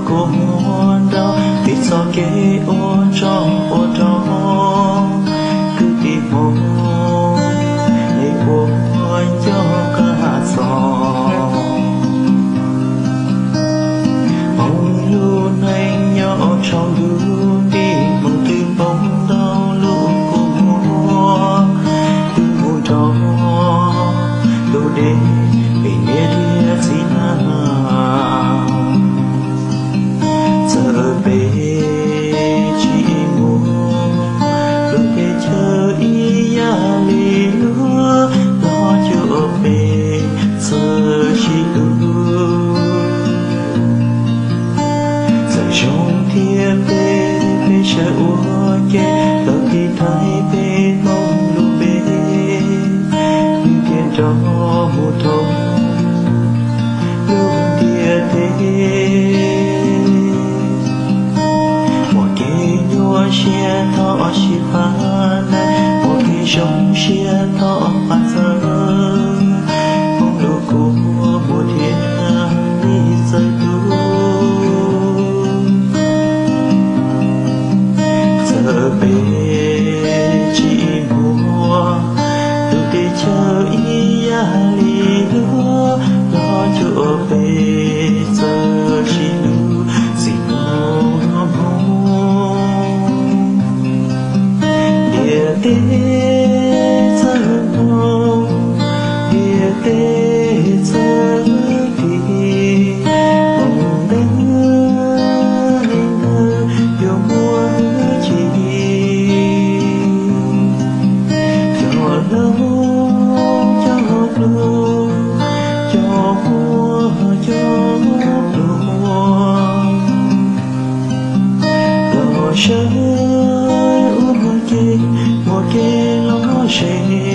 Kua muag nrau tiv txoj kev ua rog ua rog, kwv tij Hmoob, nej puas nco qab txog Hmoob lub neej nyob rau ntuj nti, Hmoob twb poob ntau lub kua muag, twb mus nrog tus dej pem niam thiab txiv na. Txawm peb tsis muaj lub teb chaws ib yam li luag, los cuag peb txawj sib hlub. Txawm zoo thiab peb, peb sawv ua ke, tau tiv thaiv peb Hmoob lub npe, ntiag nrog mus rau lub ntiaj teb. Muaj kev nyuaj siab thov sib pab na, muaj kev zoo siab thov pab txhawb, Hmoob lub kua muag thiaj li txawj tu. Txawm peb tsis muaj lub teb chaws ib yam li luag, los cuag peb txawj sib hlub txij hnub Hmoob. Ntiaj teb txawj hnov, ntiaj teb txawj dim, Hmoob ntawd ntawd yuav muaj hwj chim. Cov hlob cov hluas, cov muaj cov hluas, los sawv ua muaj kev, muaj kev lom zem.